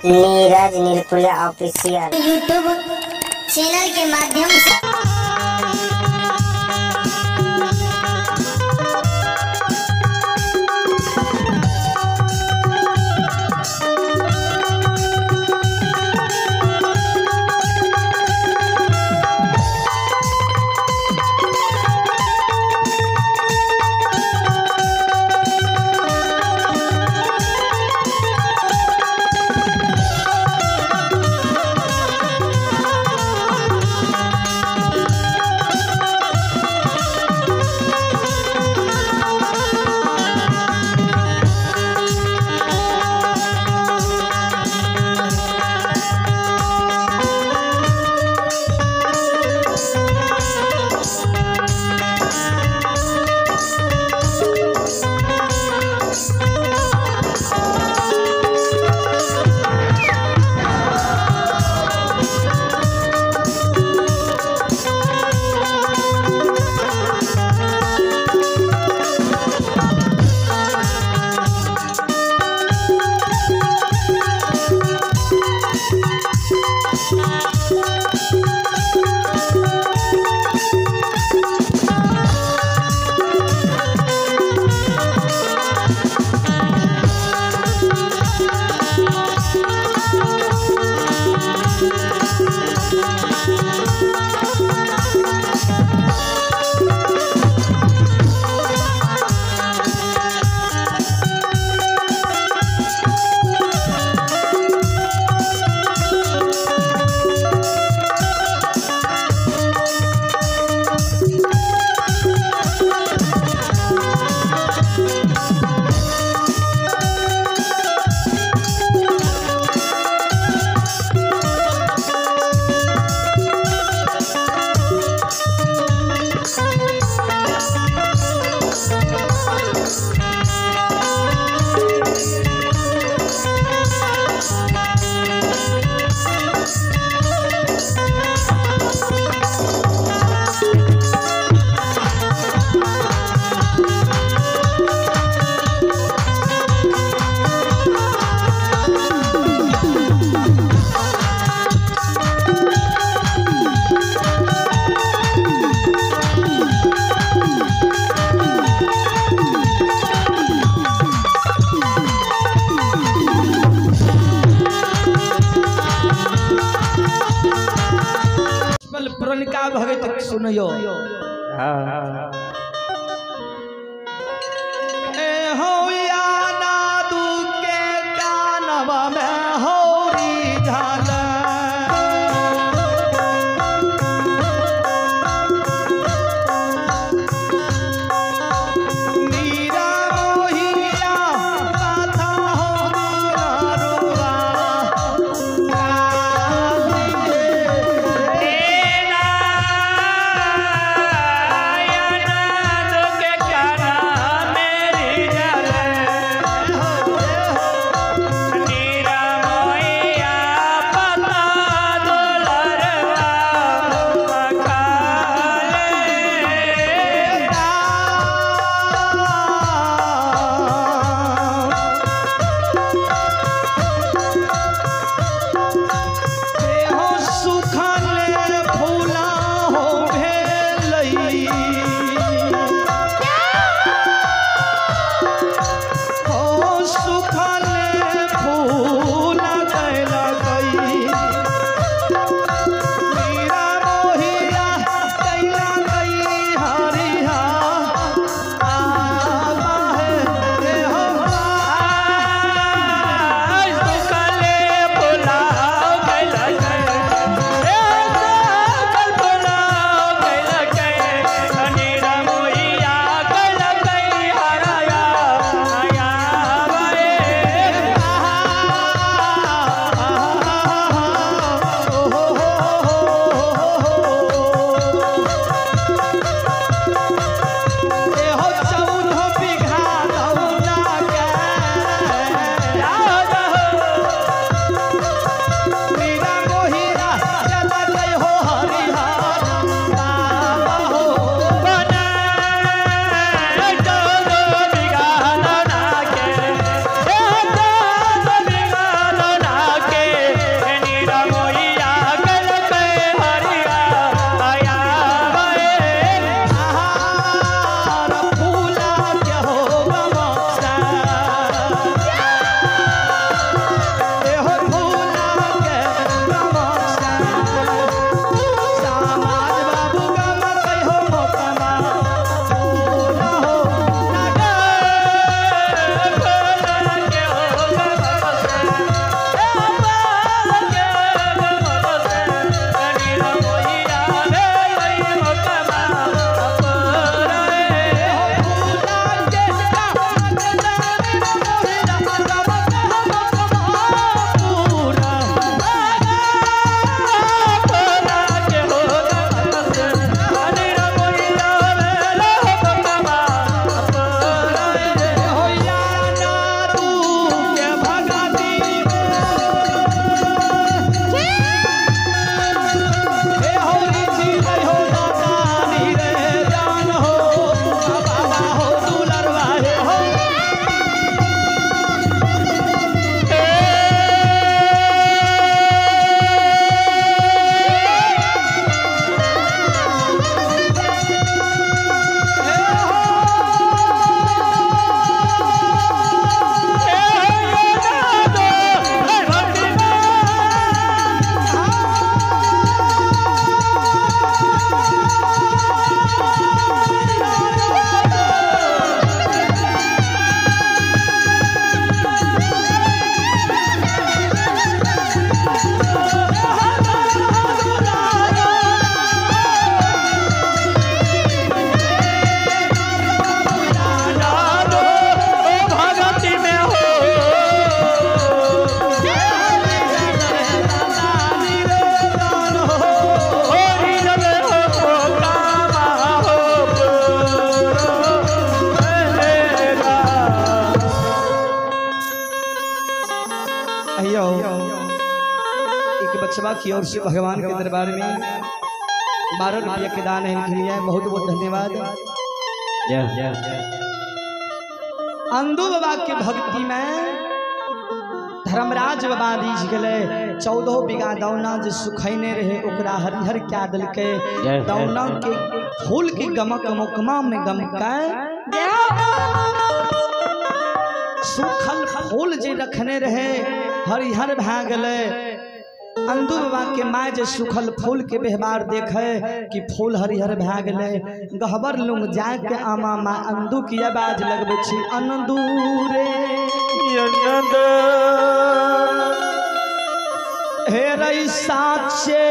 Neeraj Nirkula official YouTube channel के माध्यम से। पुरनका भगत सुनियो। ए हो या नादू के कानवा में होरी झाल, नीरा मोहिया माथा हो दुलारुआ। नारायण। अयो एक बचवा की ओर से भगवान के दरबार में 12 रुपये के दान है इनके लिए बहुत बहुत धन्यवाद। अंदू बाबा के भक्ति में धर्मराज बाबा रिझ गए 14 बीघा दौना जो सुखैने रहे ओकरा हरिहर क्या दिलके दौना के फूल के गमक मोकमा में गमका सुखल फूल जे रखने रहे हरिहर भा गए। अंदू बाबा के माय जे सुखल फूल के व्यवहार देखे कि फूल हरिहर भा गए गहबर लुंग जाके आमा माँ अंदू की आवाज लगबे छी अंदू रे हे रई साचे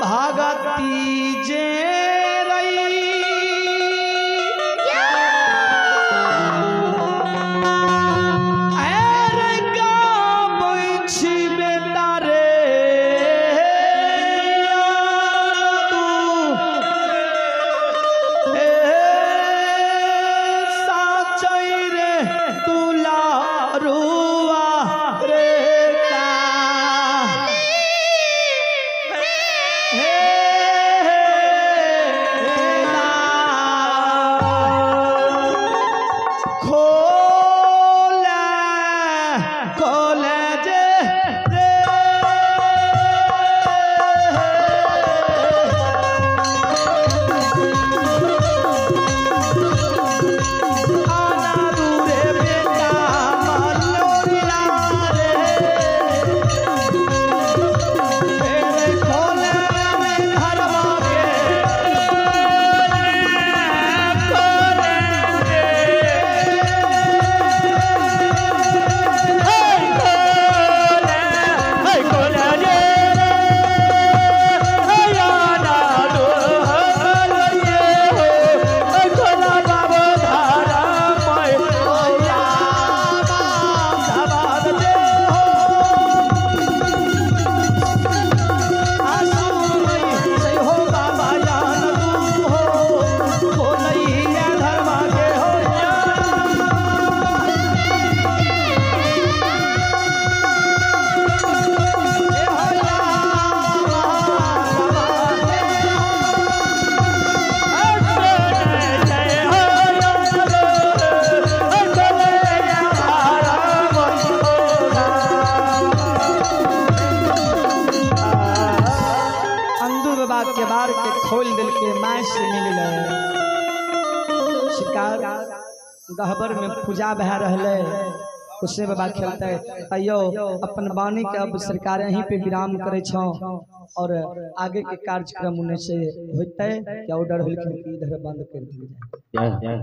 भगती जे रई अरे गाबै छी बेटा रे तू हे साचै रे दुलारुआ रे का हे खोले खोले जे रे आना दूरे बेटा मलोरिया रे तेरे खोले में घरवा के अंदू बाबा के बार के खोल दिल के माय से मिल शिकार गहबर में पूजा बह रहे उसे बाबा खेलते अयो अपन वाणी के अब सरकार यहीं पे विराम करे छो और आगे के कार्यक्रम उन्हें से होते कि ऑर्डर होलखिन कि इधर बंद कर दिया जाए।